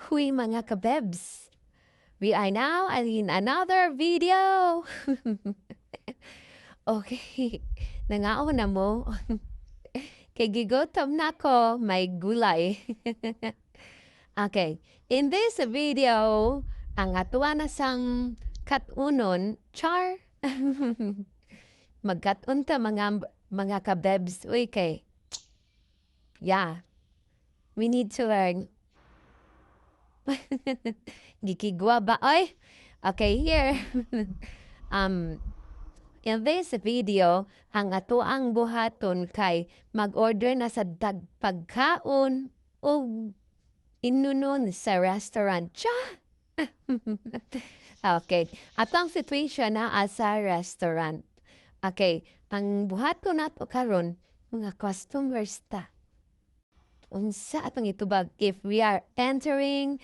Huy, mga kabebs! We are now in another video! Okay, nangaon na mo? Kay gigutom na ko, may gulay. Okay, in this video, ang atuwa na sang katunon, char! Magkat-on ta, mga kabebs, uy, kay yeah, we need to learn. Gikigwa ba, oy? Okay, here. In this video, ang ato ang buhaton kay mag-order na sa pagkaon o inunon sa restaurant. Cha! Okay. Atong situation na sa restaurant. Okay, ang buhaton nato karon, mga customers ta. Unsa atong itubag if we are entering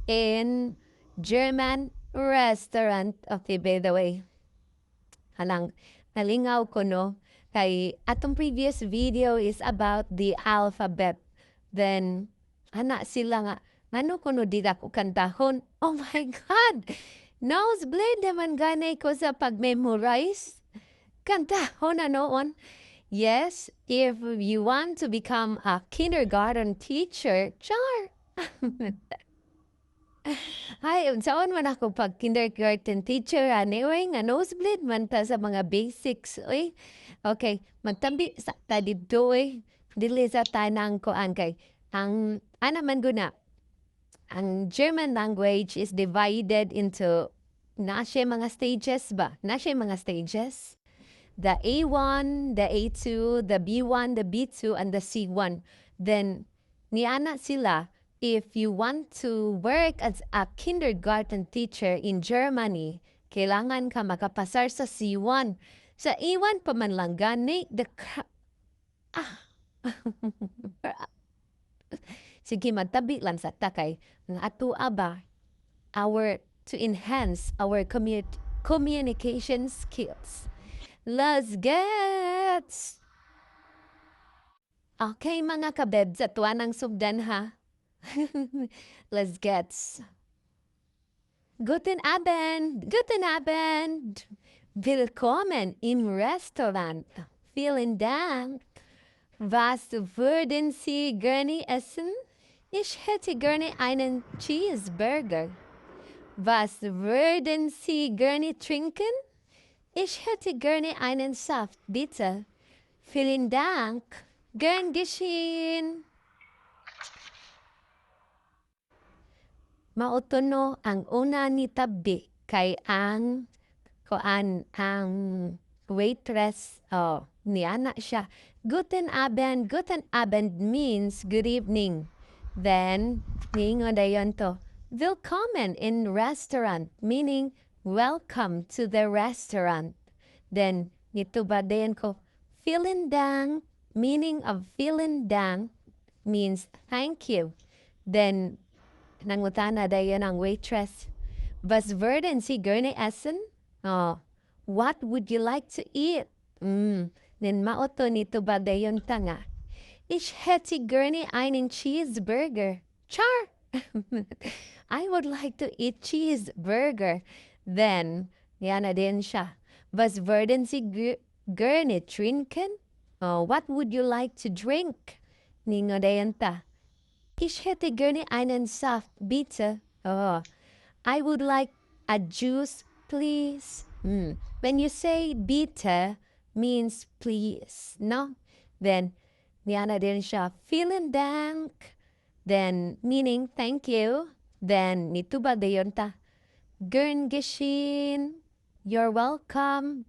in German restaurant? Okay, by the way, halang nalingaw ko, no, kay atong previous video is about the alphabet. Then ana sila nga, ngano kuno di ako kantahon? Oh my God! Nosebleed naman gani ko sa pag-memorize. Kantahon na noon. Yes, if you want to become a kindergarten teacher, char! Ay, unsaon man ako pag kindergarten teacher ani, oy, nga nosebleed man ta sa mga basics, oy. Okay, magtambi sa ta didto, oy. Dili sa tanang kuan kay ang ana man guna. Ang German language is divided into na siya mga stages ba? Na siya mga stages. The A1, the A2, the B1, the B2, and the C1. Then, niana sila, if you want to work as a kindergarten teacher in Germany, kailangan ka makapasar sa C1. Sa A1 pa man lang gani, the ah. Sige, magtabi lang sa takay. Nga ato ba, our, to enhance our communication skills. Let's get! Okay, mga kabebs, ato ng sugdan ha. Let's get. Guten Abend, guten Abend. Willkommen im Restaurant. Vielen Dank. Was würden Sie gerne essen? Ich hätte gerne einen Cheeseburger. Was würden Sie gerne trinken? Ich hätte gerne einen Saft, bitte. Vielen Dank. Gern geschehen. Mao to, no, ang una ni tabi kay ang kuan, ang waitress, oh, niana siya. "Guten Abend." "Guten Abend" means good evening. Then, niingon dayon to, "Willkommen in restaurant," meaning welcome to the restaurant. Then, nitubag dayon ko, "Vielen Dank." Meaning of "vielen Dank" means thank you. Then, nangutana dayon ang waitress, "Was würden Sie gerne essen?" Oh, what would you like to eat? Then mao to nitubag dayon ta nga, "Ich hätte gerne einen Cheeseburger." Char! I would like to eat cheeseburger. Then, niana din siya, "Was würden Sie gerne trinken?" Oh, what would you like to drink? Ningon dayon ta, "Ich hätte gerne einen Saft, bitte." Oh, I would like a juice, please. When you say "bitte" means please, no? Then, niana din siya, "Vielen Dank." Then, meaning thank you. Then, nitubag dayon ta, "Gern geschehen." You're welcome.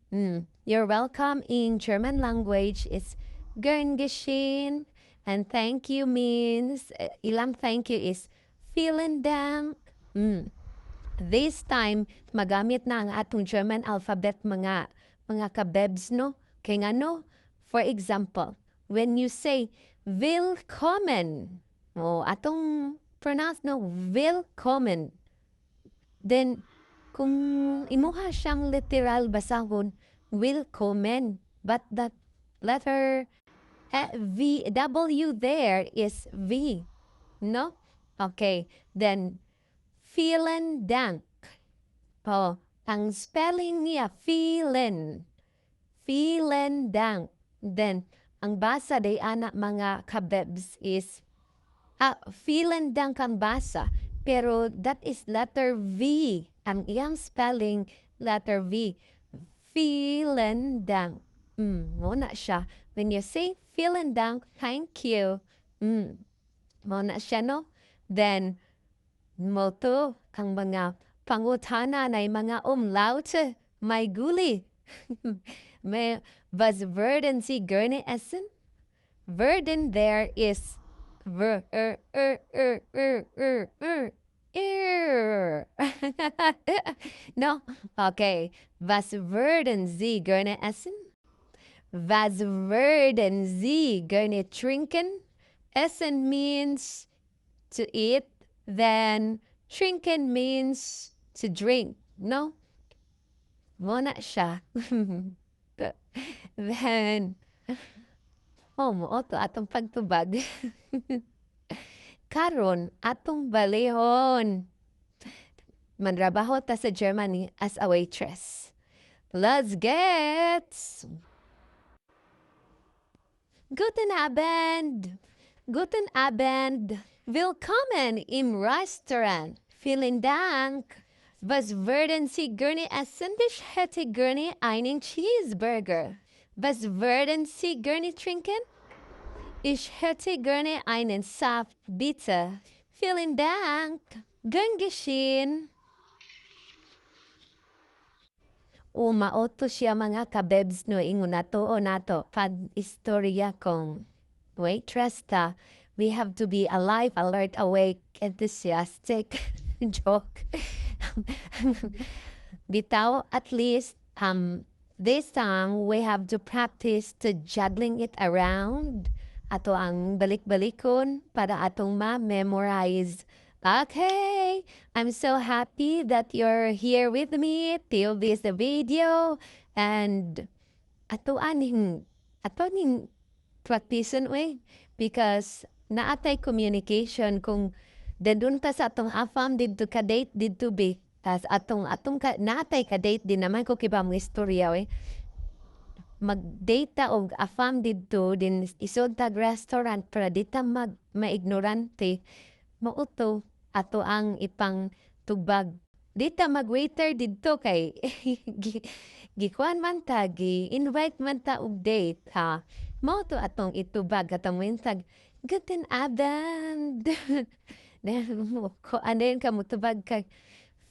"You're welcome" in German language is "gern geschehen." And "thank you" means, ilang "thank you" is "vielen Dank." This time, magamit na ang atong German alphabet, mga kabebs, no? Kay ngano, for example, when you say "willkommen", oh, atong pronounce, no, "willkommen". Then, kung imuha siyang literal basahon, "willkommen". But that letter V, W there is V. No? Okay. Then, Vielen Dank. Po, ang spelling niya, vielen. Vielen Dank. Then, ang basa day ana, mga kabebs, is vielen Dank ang basa. Pero that is letter V. Ang iyang spelling, letter V. Vielen Dank. Mao na siya. When you say "vielen Dank," thank you. Mao na siya, no? Then, mao to ang mga pangutana na mga Umlaute. May guli. May, was würden Sie gerne essen? Würden there is ver, er, er, er, er, er, er, er. No? Okay. Was würden Sie gerne essen? Was würden Sie gerne trinken? Essen means to eat, then trinken means to drink, no? Mao na siya. Then, oh, mao to atong pagtubag. Karon, atong balihon. Manrabaho ta sa Germany as a waitress. Let's get! Guten Abend! Guten Abend! Willkommen im Restaurant. Vielen Dank. Was würden Sie gerne essen? Ich hätte gerne einen Cheeseburger. Was würden Sie gerne trinken? Ich hätte gerne einen Saft, bitte. Vielen Dank. Gern geschehen. O mao to siya, mga kabebs, no, ingon nato o nato pag istorya kung waitress ta, we have to be alive, alert, awake, enthusiastic. Joke. Bitaw, at least this time we have to practice to juggling it around, ato ang balik-balikon para atong ma-memorize. Okay, I'm so happy that you're here with me till this video and ato ning practice we because naatay communication kung dadun ta sa atong afam didto ka date didto be tas atong ka naatay ka date din naman ko kiba mo istorya we mag-date ta og afam didto din isod tag restaurant para di ta mag maignorante. Mao to ato ang ipang tubag. Di ta mag-waiter didto kay gikuan man ta, gi-invite man ta og date ha. Mao to atong itubag atong mintag, "Guten Abend." Then ko ano ka mutubag kag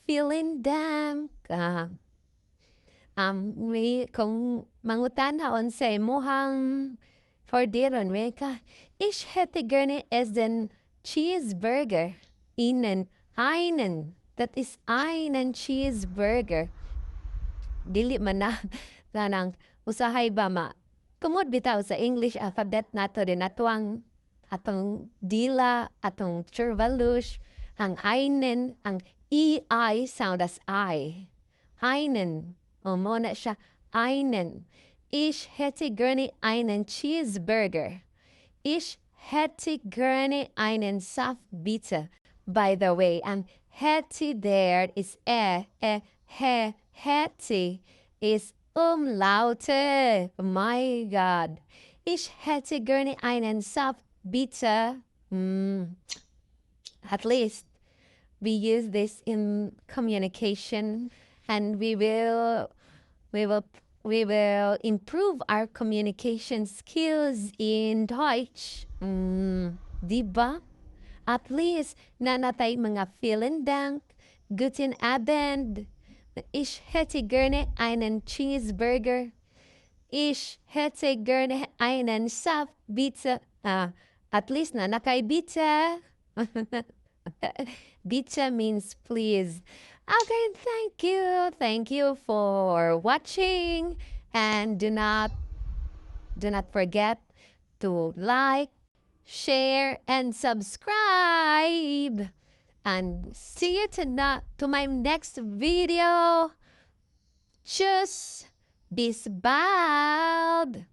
"Vielen Dank." Ah, may kung mangutana unsa imong orderon may ka, "Ich hätte gerne essen Cheeseburger." Ihnen, einen. That is einen Cheeseburger. Dili man na kanang usahay ba ma tungod bitaw sa English alphabet nato din ato ang atong dila, atong churvalush, ang einen, ang EI sound as I. Einen. O mao na siya, einen. Ich hätte gerne einen Cheeseburger. Ich hätte gerne einen Saft, bitte. By the way, ang hätte there is e, e, he, hätte is Umlaute. My God. Ich hätte gerne einen Saft, bitte. At least we use this in communication and we will improve our communication skills in Deutsch. Di ba? At least naa na tay mga "Vielen Dank," "Guten Abend," "Ich hätte gerne einen Cheeseburger," "Ich hätte gerne einen Saft, bitte." Ah, at least naa na kay "bitte." "Bitte" means please. Okay, thank you. Thank you for watching. And do not forget to like, share, and subscribe. And see you to my next video. Tschüss. Bis bald.